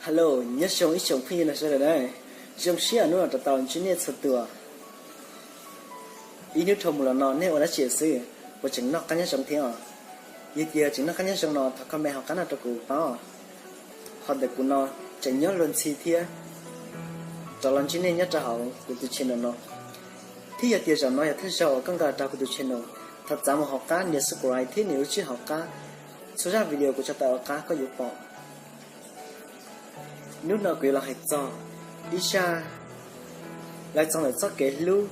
Hello, nyob zoo ib tsoom phooj ywg na sawv daws na. Zoo siab hnub no rov tau ntsib nej txhua tus. Ib hnub dhau mus los no nej ua dab tsi xwb, puas tseem noj qab nyob zoo thiab os? Yog tias tseem noj qab nyob zoo no thov comment hauv qab no rau kuv paub. Ho ntawm kuv no tseem nyob luag ntxhi thiab rov los ntsib nej nyob rau hauv kuv tus channel no. Thiab yog tias zaum no yog thawj zaug uas koj nkag rau kuv tus channel, thov txav mus hauv qab nias subscribe thiab nias lub tswb hauv qab, txhua zaj video kuv tso tawm hauv qab koj yuav pom. Hnub no kuv yuav los hais txog ib zaj, los hais txog ntawm txoj kev hlub,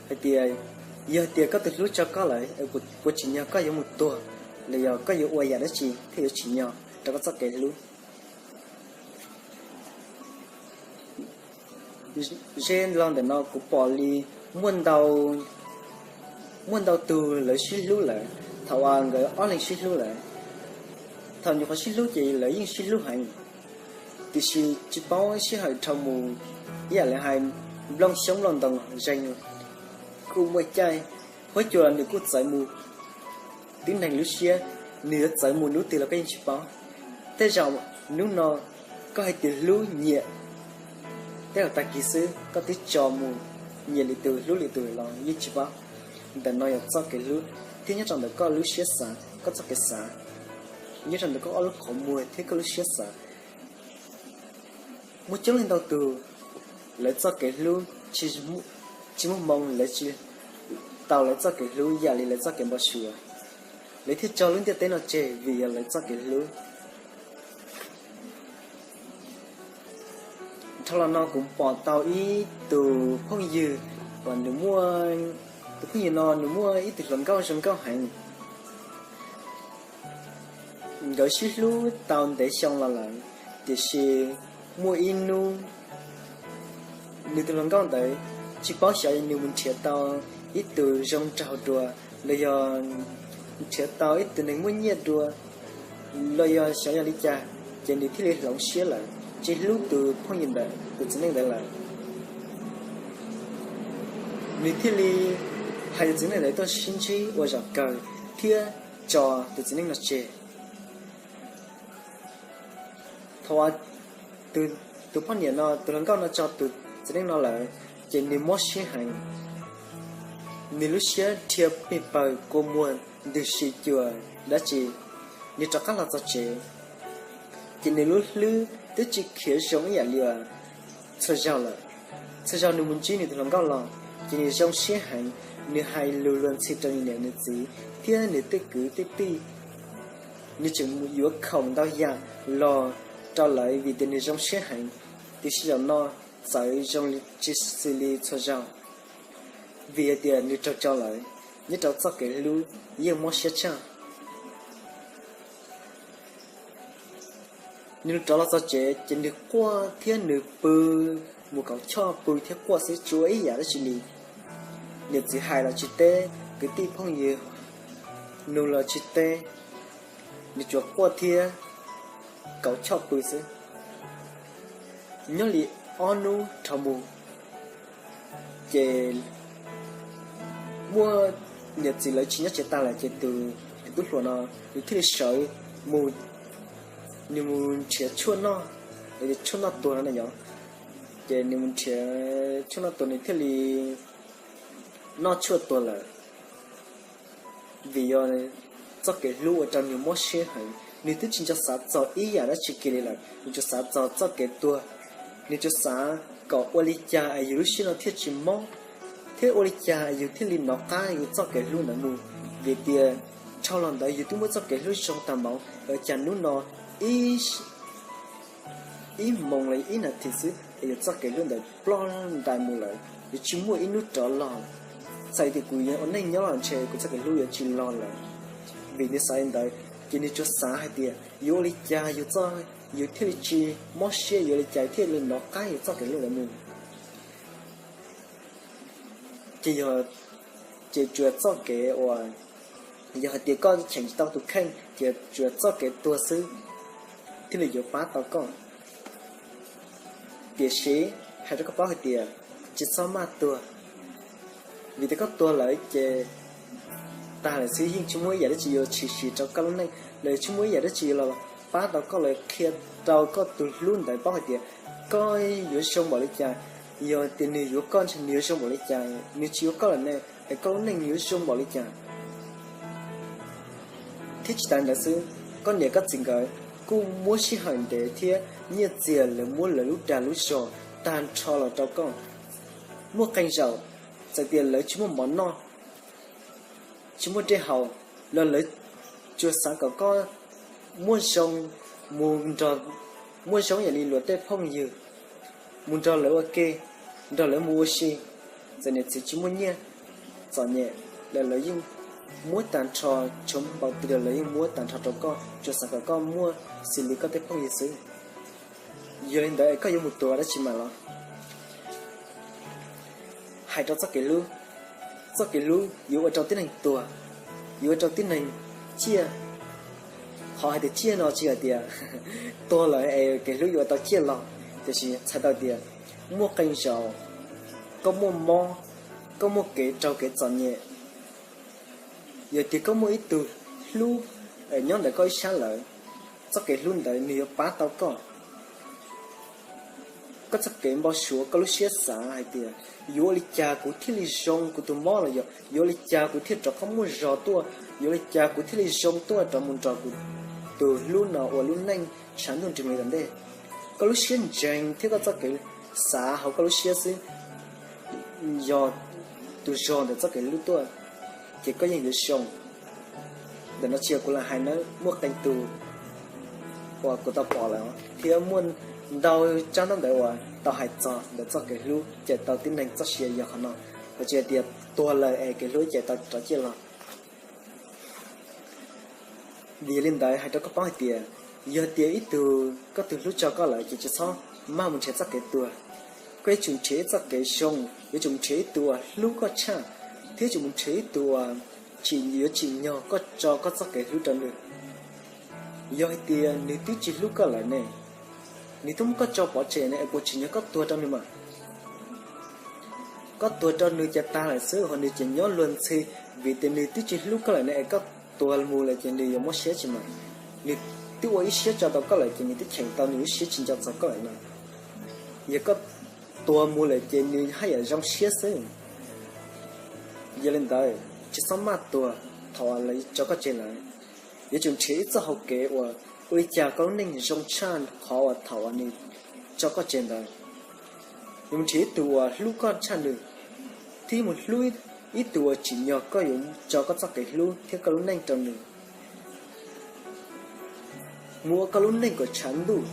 hais tias yog tias koj tus hlub tso koj lawm, puas tsim nyog koj yuav mus tuag, los yog koj yuav ua yam dab tsi thiaj yuav tsim nyog rau koj txoj kev hlub. Ze los ntawm no kuv pom li muaj ntau, muaj ntau tug lawv sib hlub lawm, thaum uas nkawd ob leeg sib hlub lawm, thaum nyuam qhuav sib hlub ces lawv yeej sib hlub heev, tiam sis tsis paub sij hawm dhau mus, ib yam li hais nplooj xyoob nplooj ntoo zeeg, kuj muaj caij huab cua nws kuj txawv mus, tib neeg lub siab nws yuav txawv mus lub twg los koj yeej tsis paub. Tej zaum hnub no koj hais tias hlub nyiam, tej zaum tag kis xwb koj twb tso mus nyiam lwm tus hlub lwm tus los yeej tsis paub. Ntawm no yog txoj kev hlub thiab nyob rau ntawm koj lub siab xav, koj txoj kev xav, nyob rau ntawm koj ob lub qhov muag thiab koj lub siab xav. Muaj coob leej ntau tus lawv txoj kev hlub tsis muaj hmoo, lawv tsis tau lawv txoj kev hlub yam li lawv txoj kev npau suav, lawv thiaj tso lub ntiaj teb no tseg vim yog lawv txoj kev hlub. Dhau los no kuv pom tau ib tus phooj ywg uas nws muaj, tus phooj ywg no nws muaj ib tug hluas nkauj zoo nkauj heev. Nkawd sib hlub tau ntev xyoo los lawm, tiam sis muaj ib hnub nws tus hluas nkauj ntawd tsis paub xyov nws mus nrhiav tau ib tug zoo nraug dua, los yog nrhiav tau ib tug neeg muaj nyiaj dua, los yog xyov yog li cas, ces nws thiaj li hloov siab lawm, tsis hlub tus phooj ywg ntawd, tus txiv neej ntawd lawm. Nws thiaj li hais tus txiv neej ntawd tuaj sib ntsib ua zaum kawg thiab tso tus txiv neej no tseg. Thaum uas tus poj niam no, tus hluas nkauj no tso tus txiv neej no lawm, ces nws mob siab heev. Nws lub siab dhia pes pawg kua muag ntws si cuag dab tsi. Nws rov qab los txog tsev, ces nws lub hlwb twb tsis khiav zoo ib yam li txhua zaug lawm. Txhua zaug nws mus ntsib nws tus hluas nkauj los, ces nws zoo siab heev, nws hais lus luag ntxhi rau nws niam nws txiv thiab nws tej kwv tej tij. Nws tseem yuav khoom ntau yam los rau lawv vim tias nws zoo siab heev. Tiam sis zaum no txawv zoo tsis xws li txhua zaug, vim hais tias nws raug tso lawm, nyob rau txoj kev hlub yeej mob siab tshaj. Nws rov los txog tsev ces nws quaj thiab nws pw mus kaum choj pw thiab quaj xwb tsis ua ib yam dab tsi li. Niam txiv hais los tsis teb, kwv tij phooj ywg nug los tsis teb, nws tsuas quaj thiab kaum choj pw xwb. Nyob li ob hnub dhau mus, ces muaj niam txiv lawv tsis nyob tsev tas lawm ces tus tub hluas no nws thiaj li sawv mus, nws mus nrhiav tshuaj noj, tshuaj noj tuag no na yom. Ces nws mus nrhiav tshuaj noj tuag nws thiaj li noj tshuaj tuag lawm. Vim yog txoj kev hlub ua rau nws mob siab heev, nws twb tsis nco xav txog ib yam dab tsi kiag li lawm, nws tsuas xav txog txoj kev tuag. Nws tsuas xav kom ua li cas es yus lub siab no thiaj tsis mob, thiab ua li cas es yus thiaj li nov qab yus txoj kev hlub ntawd mus. Vim tias dhau los ntawd yus twb muaj txoj kev hlub zoo tag npaum, cas hnub no ib ib moos los ib nas this xwb es yus txoj kev hlub ntawd ploj ntais mus lawm, yus tsis muaj ib hnub rov los. Txawm tias kuv yuav ua neej nyob los ntshe kuv txoj kev hlub yuav tsis los lawm. Vim nws xav li ntawd, ces nws tsuas xav hais tias yuav ua li cas yus txoj, yus thiaj li tsis mob siab, yuav ua li cas thiaj li nov qab yus txoj kev hlub ntawd mus. Ces yog, ces tsuas txoj kev uas, yog hais tias koj cheem tsis tau tus kheej ces tsuas txoj kev tuag xwb thiaj li yuav pab tau koj. Tiam sis hais rau koj paub hais tias tsis txhob maj tuag, vim tias koj tuag lawm ces tag lawm xwb, yeej tsis muaj ib yam dab tsi yuav tshwm sim rau koj lub neej los, tsis muaj ib yam dab tsi los pab tau koj los qhia rau koj tus hlub ntawd paub hais tias koj yuav zoo npaum li cas. Yog tias nws yuav koj ntshe nws yuav zoo npaum li cas, nws tsis yuav koj lawm ne, es koj lub neej yuav zoo npaum li cas. Thiab tsis tas ntawd xwb, koj niam koj txiv nkawd kuj muab sij hawm ntev thiab nyiaj txiag lawv muab lawv lub dag lub zog tag nrho los rau koj. Muaj qee zaum, txawm tias lawv tsis muaj mov noj, tsis muaj dej haus, los lawv tsuas xav kom koj muaj zoo, mus nrog, muaj zoo ib yam li luag tej phooj ywg, mus nrog lawv ua ke, nrog lawv mus ua si. Txawm niam txiv tsis muaj nyiaj txom nyem, los lawv yeej muab tag nrho, tshuav npaum twg los lawv yeej muab tag nrho rau koj, tsuas xav kom koj muaj xws li koj tej phooj ywg xwb. Yog li ntawd es koj yuav mus tuag dab tsi mas los? Hais rau txoj kev hlub, txoj kev hlub yuav ua rau tib neeg tuag, yuav ua rau tib neeg ciaj. Qhov hais tias ciaj no tsis hais tias tuag lawm es kev hlub yuav ua tau ciaj los, tiam sis txhais tau tias muaj qee zaus koj muaj mob, koj muaj kev raug kev txom nyem, yog tias koj muaj ib tug hlub nyob ntawm koj ib sab lawm, txoj kev hlub ntawd nws yuav pab tau koj. Koj txoj kev npau suav, koj lub siab xav hais tias yuav ua li cas kuv thiaj li zoo kuv tus mob los yog yuav ua li cas kuv thiaj rov qab muaj zog tuaj, yuav ua li cas kuv thiaj li zoo tuaj rov mus nrog kuv tus hlub no ua lub neej tshav ntuj nrig me tom ntej. Koj lub siab ntseeg thiab koj txoj kev xav hauv koj lub siab xwb, yog tus zog ntawm txoj kev hlub tuaj, ces koj yeej yuav zoo. Ntawm no tsis yog kuv lam hais nawb, muaj qee tus uas kuv tau pom lawm thiab muaj ntau tsab ntaub ntawv uas tau hais txog ntawm txoj kev hlub cawm tau tib neeg txoj sia yog qhov no, uas tsis hais tias tuag lawm es kev hlub cawm tau rov ciaj los. Vim yog li ntawd hais rau koj paub hais tias yog tias ib tug koj tus hlub tso koj lawm ces tsis txhob maj mus nrhiav txoj kev tuag. Koj yuav tsum nrhiav ib txoj kev zoo, yuav tsum nrhiav ib tug uas hlub koj tshaj, thiab yuav tsum nrhiav ib tug uas tsim, yuav tsim nyog koj tso koj txoj kev hlub rau nws. Yog hais tias nws twb tsis hlub koj lawm ne, nws twb muab koj tso pov tseg ne, es puas tsim nyog koj tuag rau nws mas? Koj tuag rau nws ces tag lawm xwb, ho nws ces nyob luag ntxhi, vim tias nws twb tsis hlub koj lawm ne, es koj tuag mus lawm ces nws yuav mob siab tsis mas? Nws twb ua ib siab tso tau koj lawm ces nws twb cheem tau nws lub siab tsis nco txog koj lawm no. Yog koj tuag mus lawm ces nws haj yam zoo siab xwb. Yog li ntawd, tsis txhob maj tuag thaum uas lawv tso koj tseg lawm. Yuav tsum nrhiav ib txoj hau kev uas ua li cas koj lub neej zoo tshaj qhov uas thaum uas nws tso koj tseg ntawd. Yuav mus nrhiav ib tug uas hlub koj tshaj nws, thiab yuav mus hlub ib tug uas tsim nyog koj yuav tso koj txoj kev hlub thiab koj lub neej rau nws. Mus ua koj lub neej kom tshav ntuj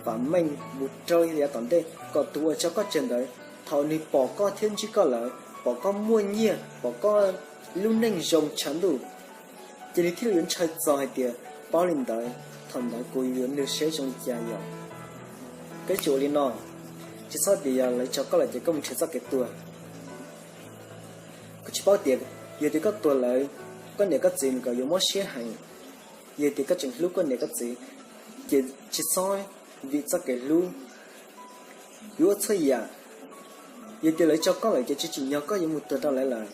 vam meej mus rau yav tom ntej, kom tus uas tso koj tseg ntawd, thaum nws pom koj thiab ntsib koj lawm, pom koj muaj nyiaj, pom koj lub neej zoo tshav ntuj, ces nws thiaj li yuav ntshaw txog hais tias, paub li ntawd, thaum ntawd kuv yuav nrhiav zoo li cas yom? Koj yuav tsum ua li no, tsis txhob tias yog lawv tso koj lawm ces koj mus nrhiav txoj kev tuag. Koj tsis paub tias yog tias koj tuag lawm, koj niam koj txiv nws yuav mob siab heev. Yog tias koj tseem hlub koj niam koj txiv, ces tsis txhob vim txoj kev hlub yuav ua txhua yam. Yog tias lawv tso koj lawm ces tsis tsim nyog koj yuav mus tuag rau lawv lawm.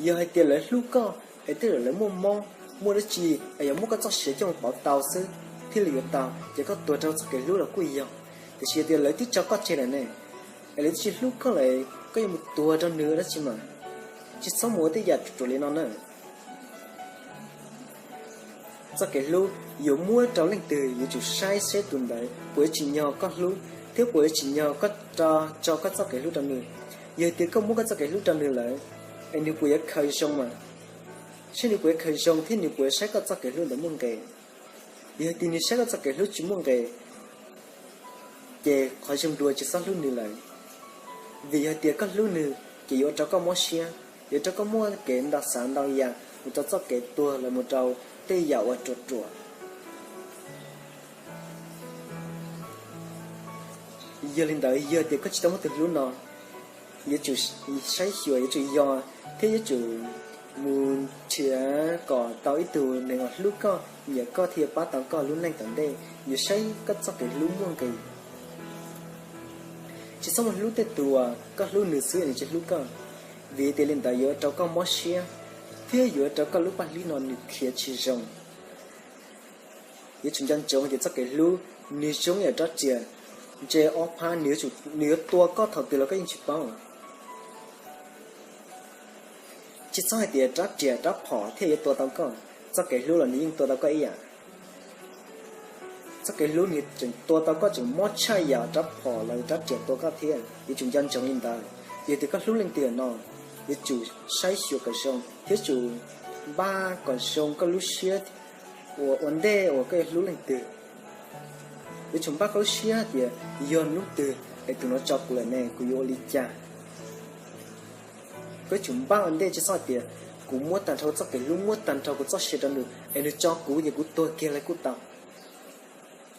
Yog hais tias lawv hlub koj es tej zaum lawv muaj mob, muaj dab tsi, es yuav muab koj txoj sia coj mus pauv tau xwb thiaj li yuav tau, ces koj tuag rau txoj kev hlub los kuj yog. Tiam sis yog tias lawv twb tso koj tseg lawm ne, es lawv twb tsis hlub koj lawm, koj yuav mus tuag rau nws dab tsi mas? Tsis txhob mus ua tej yam ruam ruam li no na. Txoj kev hlub yuav muab rau leej twg yuav tsum saib seb tus ntawd puas yuav tsim nyog koj hlub thiab puas yuav tsim nyog koj tso koj txoj kev hlub rau nws. Yog tias koj muab koj txoj kev hlub rau nws lawm, es nws puas yuav khaws zoo mas? Saib nws puas yuav khaws zoo thiab nws puas yuav saib koj txoj kev hlub ntawd muaj nqis. Yog tias nws saib koj txoj kev hlub tsis muaj nqis, ces qhov zoo dua tsis txhob hlub nws lawm. Vim yog tias koj hlub nws ces yuav ua rau koj mob siab, yuav ua rau koj muaj kev ntau xav ntau yam mus rau txoj kev tuag los mus rau tej yam uas ruam ruam. Yog li ntawd, yog tias koj tsis tau muaj tus hlub no, yuav tsum saib xyuas, yuav tsum yog, thiab yuav tsum mus nrhiav kom tau ib tug neeg uas hlub koj, nyiam koj thiaj yuav pab tau koj lub neej tom ntej. Yuav saib koj txoj kev hlub muaj nqis. Tsis txhob mus hlub tej tus uas koj hlub nws xwb nws tsis hlub koj, vim tias li ntawd yuav ua rau koj mob siab, thiab yuav ua rau koj lub paj hlwb no nws khiav tsis zoo. Yuav tsum nco ntsoov tias txoj kev hlub nws zoo ib yam rab riam, ntse ob phab, nws yuav tua koj thaum twg los koj yeej tsis paub. Tsis txhob hais tias rab riam rab phom thiaj yuav tua tau koj, txoj kev hlub los nws yeej tua tau koj ib yam. Txoj kev hlub nws tseem tua tau koj tseem mob tshaj yam rab phom los rab riam tua koj thiab. Yuav tsum nco ntsoov li ntawd. Yog tias koj hlub leej twg no, yuav tsum saib xyuas kom zoo thiab tsum npaj kom zoo koj lub siab uas ua ntej uas koj yuav hlub leej twg. Yuav tsum npaj koj lub siab tias yog hnub twg es tus no tso kuv lawm ne kuv yuav ua li cas. Koj yuav tsum npaj ua ntej, tsis txhob tias kuv muab tag nrho txoj kev hlub, muab tag nrho kuv txoj sia rau nws es nws tso kuv ces kuv tuag kiag li kuj tau.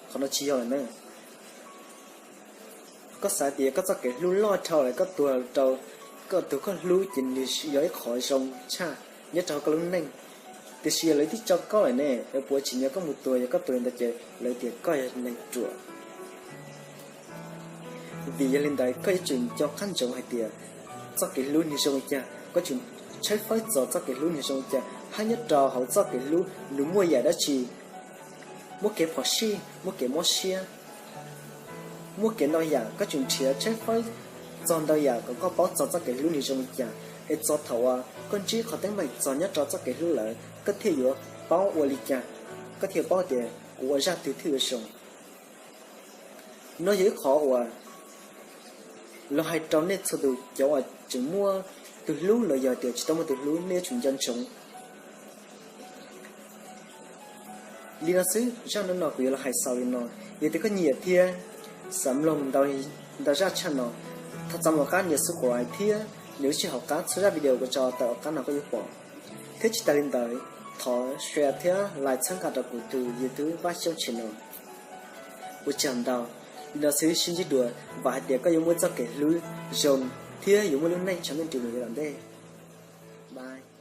Qhov no tsis yog lawm na. Koj xav tias koj txoj kev hlub loj dhau lawm, koj tuag rau koj tus koj hlub ces nws yog ib qho zoo tshaj nyob rau koj lub neej. Tiam sis yog lawv twb tso koj lawm ne, es puas tsim nyog koj mus tuag? Yog koj tuag li ntawd ces lawv tias koj yog neeg ruam. Vim yog li ntawd koj yuav tsum nco qab ntsoov hais tias txoj kev hlub nws zoo li cas, koj tsum tshawb fawb txog txoj kev hlub nws zoo li cas, hab nyob rau hauv txoj kev hlub nws muaj yam dab tsi, muaj kev phom sij, muaj kev mob siab, muaj kev ntau yam. Koj tsum nrhiav tshawb fawb txog ntau yam kom koj paub txog txoj kev hlub nws zoo li cas, es txog thaum uas koj ntsib qhov teeb meem txog nyob rau txoj kev hlub lawm koj thiaj yuav paub ua li cas, koj thiaj paub tias kuv ua zaj twg thiaj yuav zoo. No yog ib qhov uas los hais rau nej txhua tus cov uas tseem muaj tus hlub los yog tias tsis tau muaj tus hlub, nej yuav tsum nco ntsoov. Li no xwb, zaj no no kuv yuav los hais xaus li no. Yog tias koj nyiam thiab xav mloog ntau zaj tshaj no, thov txav mus qab nias subscribe thiab nias lub sij hawm qab txhua zaj video kuv tso tawm qab no koj yuav pom. Thiab tsis tas li ntawd, thov share thiab like txhawb nqa rau kuv tus YouTube Paj Xyooj channel. Ua tsaug ntau. Li no xwb, sib ntsib dua, vam hais tias koj yuav muaj txoj kev hlub zoo thiab yuav muaj lub neej tshav ntuj nti mus yav tom ntej. Bye.